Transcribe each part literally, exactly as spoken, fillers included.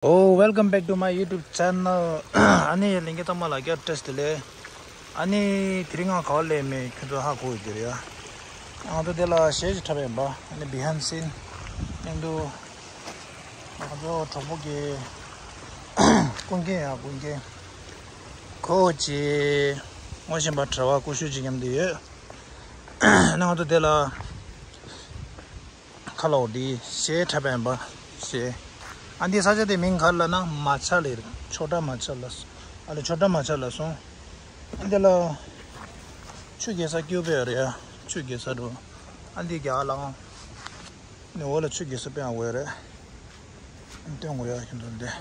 Oh, welcome back to my YouTube channel. ཨ་ནི་ལྷན་རྒྱས་ཚང་མ་ལ་བསྐྱར་བཀྲ་ཤིས་བདེ་ལེགས། ཨ་ནི་དེ་རིང་ང་ག་པར་སླེབས་མེད་ཁྱོད་ཚོ་ཧ་གོ་ཡོད་ཀྱི་རེད་ཡ། ང་ཚོ་དེ་ལ་གཞས་ཞིག་འཁྲབ་པ་ཡིན་པ། ཨ་ནི་behind scene སྟེང་དུ་ང་ཚོ་གྲོགས་པོ་གི་ཀུན་མཁྱེན་ཡ་ཀུན་མཁྱེན་ཁོ་ཅི་ངོ་ཤེས་པ་གྲྭ་པ་ཀུ་ཤུ་ཅིག་མཉམ་དུ་ཡོད། ཨ་ནི་ང་ཚོ་དེ་ལ་ཁ་ལོ་འདི་གཞས་འཁྲབ་པ་ཡིན་པ་གཞས། ཨ་འདི་ས་ཆ་དེ་མིང་ག་ལབ་ན་མ་ཆ་ལེ་རེད། ཆོ་ཊ་མ་ཆ་ལ་སོང་། ཨ་ལེ་ཆོ་ཊ་མ་ཆ་ལ་སོང་། ཨ་འདི་ལ་ཆུ་རྐྱལ་ས་སྐྱོ་པོ་རེད་ཡ། ཆུ་རྐྱལ་ས་འགྲོ། ཨ་འདི་རྒྱ་ལ་ནི་འོ་ལ་ཆུ་རྐྱལ་ས་དཔེ་ཡང་འོས་རེད། སྟོན་དགོས་ཡ་ཁྱོད་ཚོ་འདི།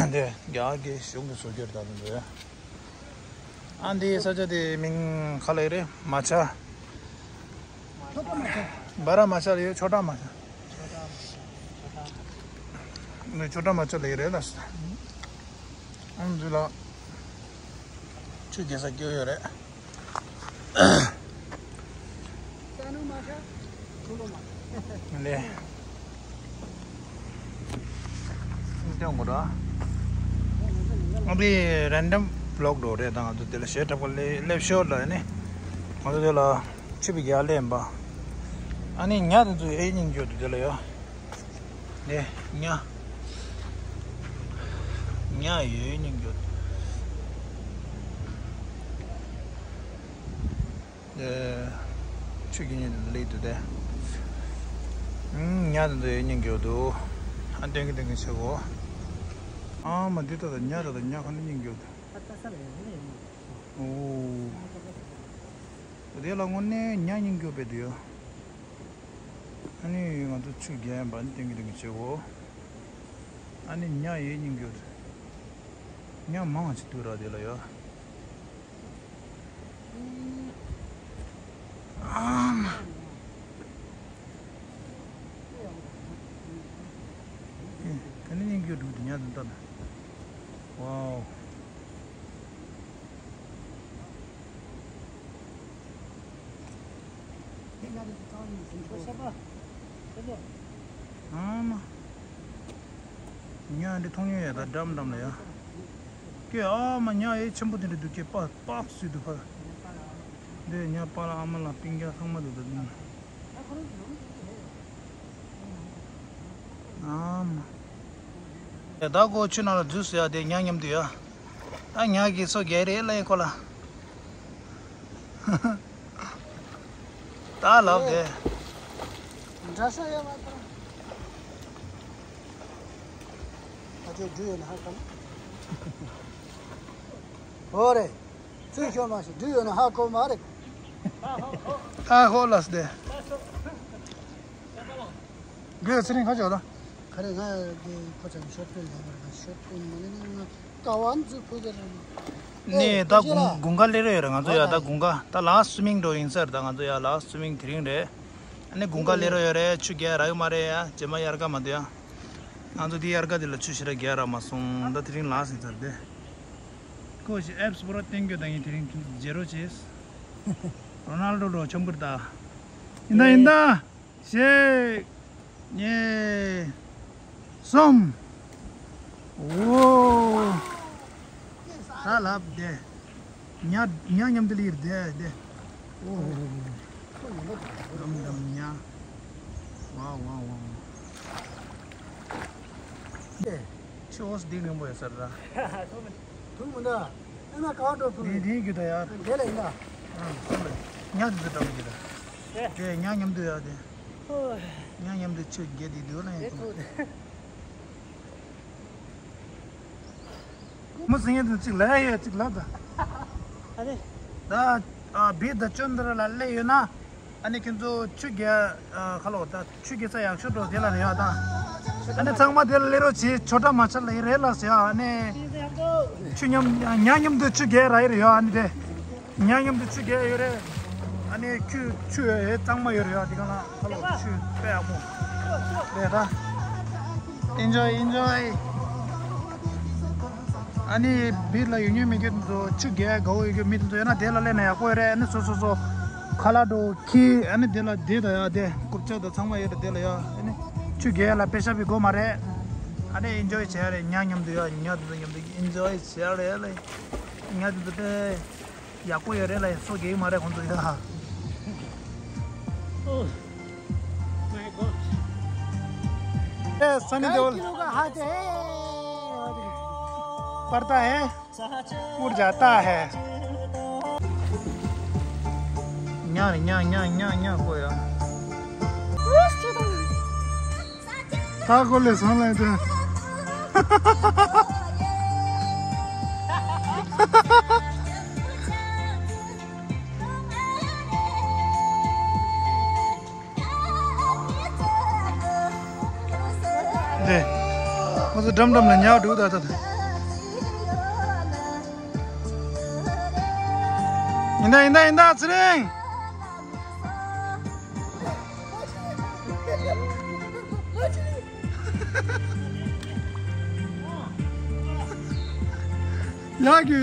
འདི་རྒྱ་གི་གཞུང་གི་བཟོ་རྒྱུར་བཏང་འདུག་ཨ་འདི་ས་ཆ་དེ་མིང་ག་ལབ་རེད། མ་ཆ། བ་ར་མ་ཆ་ལ་ཡོད། ཆོ་ཊ་མ་ཆ། འདི་ཆོ་ཊ་མ་ཆ་ལ་ཡོད་རེད་ལ། ཨ་འདི་ལ་ཆུ་རྐྱལ་ས་སྐྱོ་ཡོད་རེད། ལེ། སྟོན་དགོས་ར། ཨ་འདི་random vlog འགྲོ་རེད། ད་ང་ཚོ་དེ་ལ་གཞས་འཁྲབ་པ་སླེབས་ཤོར་ལ་ནི། ང་ཚོ་དེ་ལ་ཆུ་བི་རྒྱ་ལེན་པ། ཨ་ནི་ཉ་དེ་ཚོ་ཨེ་སྙིང་རྗེ་འདུག་དེ་ལ་ཡོད། ནི་ཉ། ཉ་ཡོད་སྙིང་རྗེ་འདུག་ཨེ། ཆུ་རྐྱལ་ཉིད་དུ་སླེབས་འདུག་སྟེ། ཉ་དེ་ཚོ་ཡོད་སྙིང་རྗེ་འདུག་ཨ་སྟོན་གི་སྟོན་གི་ཆེ་གོ། ཨ་མ་འདི་ལྟ་དང་ཉ་དེ་དང་ཉ་ག་ནས་སྙིང་རྗེ་འདུག་ཨོ། དེ་ལ་དངོས་གནས་ཉ་སྙིང་རྗེ་པོ་འདུག་ཡ། ཨ་ནི་ང་ཚོ་ཆུ་རྐྱལ་པ་ནི་སྟོན་གི་སྟོན་གི་བྱེད་གོ། ཨ་ནི་ཉ་ཡོད་སྙིང་རྗེ་པོ་འདུག་ཉ་མང་ཆེ་འདུག་ར་དེ་ལ་ཡ། ཨམ། ཨེ། ད་ནི་སྙིང་རྗེ་པོ་འདུག་དེ་ཉ་དེ་ལྟ་ན། ཝའོ། ཨ་མ། ཉ་འདི་མཐོང་ཡོད་ཡ། ད་འགྲམ་འགྲམ་ལ་ཡ། ཀྱེ་ཨ་མ། ཉ་ཨེ་ཆེན་པོ་དེ་འདྲ་འདུག་ཀྱེ། པགས་པགས་སུས་འདུག་ཕ། འདི་ཉ་པ་ལ་ཨ་མ་ལ་སྤུན་ཀྱག་ཚང་མ་འདུག་ད་འདི་ན། ཨ་མ། ད་ཁོ་ཆུ་ནང་ལ་འཛུལ་སོང་ཡ། དེ་ཉ་མཉམ་དུ་ཡ། ད་ཉ་གིས་སོ་རྒྱག་རེད་ལབ་ཡིན་ཁོ་ལ། ད་ལབ་དེ། འདྲ་ས་ཡོད་མ་གཏོགས། ཨ་ཅོ་འདྲུད་ཡོད་ན་ཧ་གོ་མ། ཧོ་རེད། ཚུལ་ཤོར་མ་ཤེས། འདྲུད་ཡོད་ན་ཧ་གོ་མ་རེད། ད་ཧོ་ལབ་དེ། དགོས་ཚེ་རིང་ཁ་ཆོག་ད། ཁ་རེ་ང་གི་ཁོ་ཚོ་ཤོར་སྟོན་ལས་མར་ང་ཤོར་སྟོན་མ་ནི་ང་ཀ་བ་འཛུལ་ཕུ་གེ་ར་མ། ནས་ད་དགུན་དགུན་ཁ་སླེབས་རོགས་ཡོད་རེད། ང་ཚོ་ཡ་ད་དགུན་ཁ་ད་ལ་སུ་མིང་འགྲོ་ཡིན་ས་རེད། ད་ང་ཚོ་ཡ་ལ་སུ་མིང་དེ་རིང་རེད། ཨ་ནི་དགུན་ཁ་སླེབས་རོགས་ཡོད་རེད། ཆུ་རྐྱལ་རག་གི་མ་རེད་ཡ། རྗེས་མ་དབྱར་ཁ་མ་འདུག་ཡ། ང་ཚོ་དེ་དབྱར་ཁ་དེ་ལ་ཆུ་ཞེ་དྲག་རྒྱག་རག་མ་སོང་། ད་དེ་རིང་ལ་ཟིན་ཚར་དེ། ཁོ་ཞིག་ཨེབ་སི་པོ་ར་བསྟན་རྒྱུ་དང་ཡིན། དེ་རིང་ཁྱོད་ཚོ་མཇལ་རོགས་བྱེད། རོ་ནལ་ཌོ་འགྲོ་ཆམ་བུར་ད། ཡིན་ད་ཡིན་ད། གཅིག་གཉིས། གསུམ། འོ། ད་ལབ་བསྡད། ཉ་ཉ་མཉམ་དུ་ལིར་བསྡད་བསྡད། འོ། འགྲམ་འགྲམ་ཉ། ཝའོ་ཝའོ་ཝའོ། ཆུ་འོ་སི་འདི་རིང་པོ་ཡོད་ས་རེད། ཐུག་མི་འདུག་ཨ་མ་ག་འགྲོ་ཕུ། འདི་འདི་རྒྱུ་ད་ཡ། འདི་ལ་ཡིན་ན། ཨ་སོང་ལེ། ཉ་འདི་ཚོ་འགྲམ་རྒྱུ་ད། དེ་ཉ་མཉམ་དུ་ཡ་དེ། ཉ་མཉམ་དུ་ཆུ་རྒྱས་དེ་འདུག་ལ་ཡིན། མོ་ཟིང་ཡ་དེ་གཅིག་ལ་ཡ་གཅིག་ལ་ད། ཨ་ནི། ད་ཨ་བི་ད་ཅོན་དར་ལ་སླེབས་ཡོད་ན། ཨ་ནི་ཁྱེད་ཚོ་ཆུ་རྒྱ་ཨ་ཁ་ལོ་ད་ཆུ་རྒྱ་ས་ཡག་ཤོས་འགྲོ་དེ་ལ་རེད་ཡ་ད། ཨ་ནི་ཚང་མ་དེ་ལ་སླེབས་རོགས་བྱེད། ཆོ་འདྲ་མ་ཆ་ལ་ཡི་རེད་ལ་ཟེར་ཡ། ཨ་ནི་ཆུ་མཉམ་ཉ་མཉམ་དུ་ཆུ་རྒྱ་ར་ཡི་རེད་ཡ། ཨ་ནི་དེ་ཉ་མཉམ་དུ་ཆུ་རྒྱ་ཡོད་རེད། ཨ་ནི་ཁྱུ་ཆུ་ཡོད་ཡོད་གཙང་མ་ཡོད་རེད་ཡ། དེ་ག་ལ་ཁ་ལོ་ཆུ་དཔེ་ཡག་པོ་རེད་ད། Enjoy, enjoy. ཨ་ནི་བིར་ལ་ཡོད་ཉོན་མི་སྐྱོད་དུ་ཆུ་རྒྱ་དགའ་བོ་ཡོད་རྒྱུ་མི་དེ་ཚོ་ཡོད་ན་དེ་ལ་སླེབས་ན་ཡག་པོ་ཡོད་རེད། ཨ་ནི་སོ་སོ་སོ་ཁ་ལག་འགྲོ་ཁྱི་ཨ་ནི་དེ་ལ་དེ་ད་ཡ་དེ་རྐུབ་ཀྱག་ད་ཚང་མ་ཡོད་རེད། དེ་ལ་ཡ་ཨ་ནི་ཆུ་རྒྱ་ལ་པེ་ཤ་བི་དགོས་མ་རེད། ཨ་ནི་ཨེན་ཇོའི་བྱེད་ཡ་རེད། ཉ་མཉམ་དུ་ཡ། ཉ་དེ་ཚོ་མཉམ་དུ་ཨེན་ཇོའི་བྱེད་ཡ་རེད་ལ། ཉ་དེ་ཚོ་དཔེ་ཡག་པོ་ཡོད་རེད་ལ། སོ་རྒྱག་གི་མ་རེད་ཁོང་ཚོ་ཡ། Oh my God. ए, सनी देओल। का हाथ है। पड़ता है। उड़ जाता है। ཉ་ཉ་ཉ་ཉ་ཉ་ཁོ་ཡ། ད་ཁོ་ལས་སོང་ལ་དེ། དེ། ཁོ་ཚོ་འགྲམ་འགྲམ་ལ་ཉལ་འདུག་ད་ད་ད། ཡིན་ད་ཡིན་ད་ཡིན་ད་ཚེ་རིང་། ཡ་རྒྱུ་ཡ།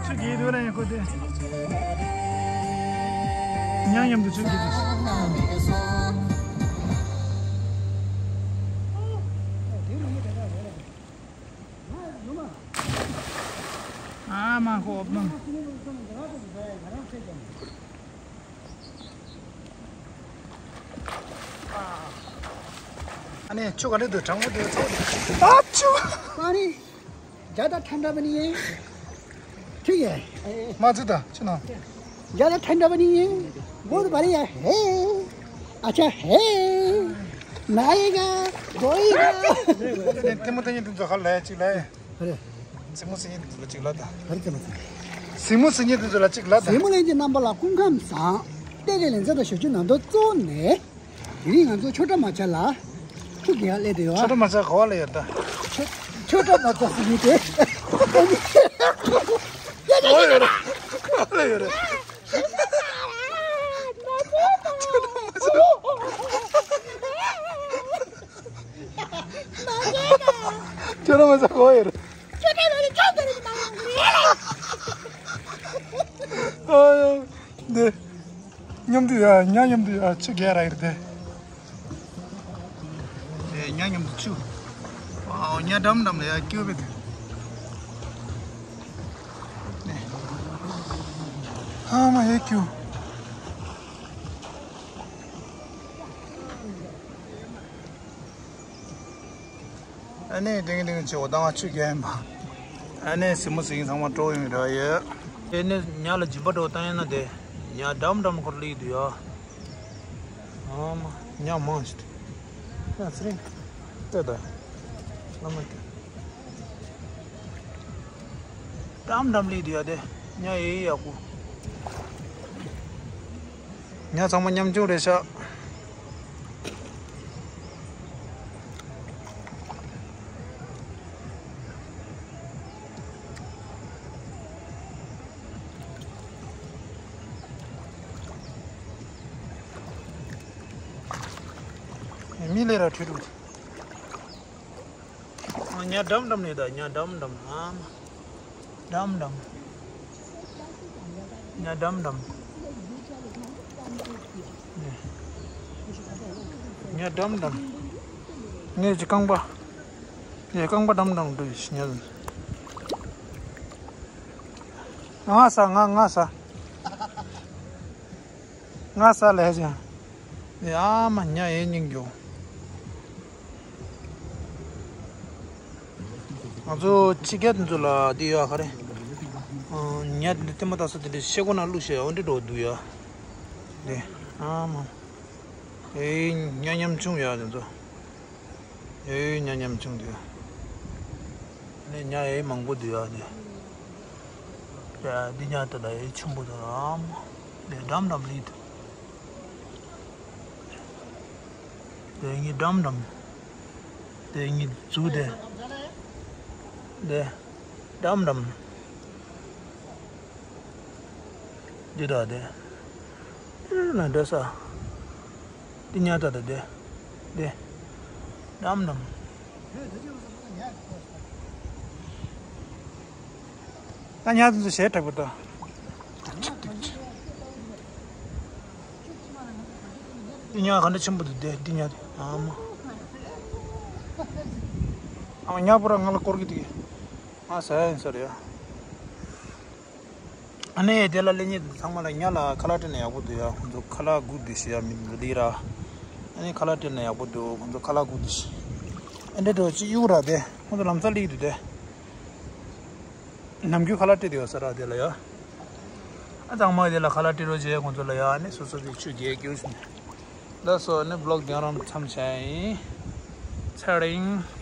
ཆུ་རྒྱས་འདུག་ན་ཡང་ཁོ་དེ། ཉ་མཉམ་དུ་ཆུ་རྒྱས་འདུག་ཨ་མ་ཧོ་མ། ཨ་ནི་ཆུ་ག་འདྲ་འདུག་གྲང་མོ་འདུག་ཚ་བོ་འདུག་ཨ་ཆུ། पानी ज़्यादा ठंडा भी नहीं है, ठीक है। མ་ཚུད་ད་ཆུ་ན། ज़्यादा ठंडा भी नहीं है, बहुत बढ़िया है, अच्छा है, नहाएगा, धोएगा। ལྟད་མོ་ལྟ་མཁན་དེ་ཚོ་ཧ་ལས་ཅིག་ལས། ཨ་རེ། གཟིགས་མོ་གཟིགས་མཁན་དེ་ཚོ་ལ་ཅིག་ལབ་དང་། ཨ་རེ་ལྟད་མོ་གཟིགས། གཟིགས་མོ་གཟིགས་མཁན་དེ་ཚོ་ལ་ཅིག་ལབ་དང་། གཟིགས་མོ་ལྷན་རྒྱས་རྣམ་པ་ལ་སྐུ་ཁམས་བཟང་། ལྟེ་ལེ་ལན་ཚ་དང་ཞབས་ཞུ་ནང་དོན་གཙོ་བོ་ནས། དེ་རིང་ང་ཚོ་ཆོས་གྲྭ་མ་ཆ་ལ་ཆུ་རྒྱག་སླེབས་བསྡད་ཡོད། ཆོས་གྲྭ་མ་ཆ་ག་བ་ལ་ཡོད་ད། ཆོས་ཆོས་གྲྭ་མ་ཆ་ཟེར་མཁན་དེ། ག་བ་ཡོད་རེད། ག་བ་ལ་ཡོད་རེད། ཆོས་གྲྭ་མ་ཆ་ག་བ་ཡོད་རེད། ཨ་ཡ། འདི། མཉམ་དུ་ཡ། ཉ་མཉམ་དུ་ཡ་ཆུ་རྒྱག་ར་ཡིན་ཏེ། ཨེ། ཉ་མཉམ་དུ་ཆུ། ཝའོ། ཉ་འགྲམ་འགྲམ་ལ་ཡ་སྐྱོད་པའི་དེ། ཨ་མ་ཡ་སྐྱོད། ཨ་ནི་ཏིང་ཏིང་ཆེ་བོ་དང་ཆུ་རྒྱག་ཡིན་པ། ཨ་ནི་གཟིགས་མོ་གཟིགས་མཁན་ཚང་མ་སྤྲོ་ཡོང་གི་རེད་ཡ། ཨ་ནི་ཉ་ལ་སྦྱིན་པ་འདྲ་བོ་བཏང་ཡིན་ན་དེ། ཉ་འགྲམ་འགྲམ་ཁོར་སླེབས་འདུག་ཡ། ཨ་མ། ཉ་མང་ཞིག་ཡ་ཚེ་རིང་། ལྟོས་དང་། བླ་མ་ཀྱི། འགྲམ་འགྲམ་སླེབས་འདུག་ཡ་དེ། ཉ་ཡེ་ཡག་པོ། ཉ་ཚང་མ་ཉམ་ཆུང་རེད་ཤག་མི་ལས་ར་ཁྲུས་ཁྲུས། ཉ་འགྲམ་འགྲམ་ནས་ད། ཉ་འགྲམ་འགྲམ། ཨ་མ། འགྲམ་འགྲམ། ཉ་འགྲམ་འགྲམ། ཉ་འགྲམ་འགྲམ། ངས་ཀྱི་རྐང་པ། ངས་རྐང་པ་འགྲམ་འགྲམ་འགྲོ་ཡི་ཉ། ང་ས་ང་ང་ས། ང་ས་ལས་ཀྱང་། ཨ་མ། ཉ་ཡེ་སྙིང་རྗེ། ང་ཚོ་ཕྱི་རྒྱལ་དེ་ཚོ་ལ་འདི་ཡོད་ག་རེ། ཉ་འདི་ལྟད་མོ་ལྟ་ས་དེ་འདྲའི་ཤེལ་སྒོ་ནང་བླུགས་བྱས་འོ་འདྲ་འགྲོ་འདུག་ཡ། འདི། ཨ་མ། ཨེ། ཉ་ཉམ་ཆུང་ཡ་དེ་ཚོ། ཨེ། ཉ་ཉམ་ཆུང་དེ། ནས་ཉ་ཨེ་མང་པོ་འདུག་ཡ་དེ། ཡ། འདི་ཉ་དེ་ལ་ཨེ་ཆེན་པོ་དང་ཨ་མ། དེ་འགྲམ་འགྲམ་སླེབས་འདུག་དེ་གཉིས་འགྲམ་འགྲམ། དེ་གཉིས་མཛུབ་དེ། དེ་འགྲམ་འགྲམ། འདི་དག་དེ། ཨེ་ན་འདྲ་ས། འདི་ཉག་ད་ད་དེ། དེ། ནམ་ནམ། ད་ཉག་དེ་ཚོ་ཞེ་དྲག་པོ་ད། འདི་ཉག་ག་འདྲ་ཆེན་པོ་འདུག་དེ། འདི་ཉག་དེ། ཨ་མ། ཨ་མ་ཉག་པོ་ར་ང་ལ་སྐོར་གི་འདུག་ང་ཟ་ཡ་ཡིན་ས་རེད་ཡ། ཨ་ནི་དེ་ལ་སླེབས་མཁན་ཚང་མ་ལ་ཉ་ལ་ཁ་ལག་སྤྲད་ན་ཡག་པོ་འདུག་ཡ། ཁོང་ཚོ་ཁ་ལག་དགོས་འདུག་ཞེས་ཡ་མི་འདུག་ལི་ར། ཨ་ནི་ཁ་ལག་སྤྲད་ན་ཡག་པོ་འདུག་ཁོང་ཚོ་ཁ་ལག་དགོས་འདུག་ཞེས། ཨ་འདྲ་འགྲོ་ཅི་གཡུག་ར་དེ། ཁོང་ཚོ་ལམ་སང་སླེབས་ཀྱི་འདུག་དེ། ནམ་རྒྱུན་ཁ་ལག་སྤྲད་དེ་ཡོད་ས་ར་དེ་ལ་ཡ། ཨ་ཚང་མ་དེ་ལ་ཁ་ལག་སྤྲད་རོགས་བྱས། ཁོང་ཚོ་ལ་ཡ། ཨ་ནི་སོ་སོ་དེ་ཆུ་རྒྱས་སྐྱོ་ཞིག་ལ་སོ། ཨ་ནི་བློག་རྒྱང་རིང་མཚམས་བྱས་ཡིན། ཚེ་རིང་།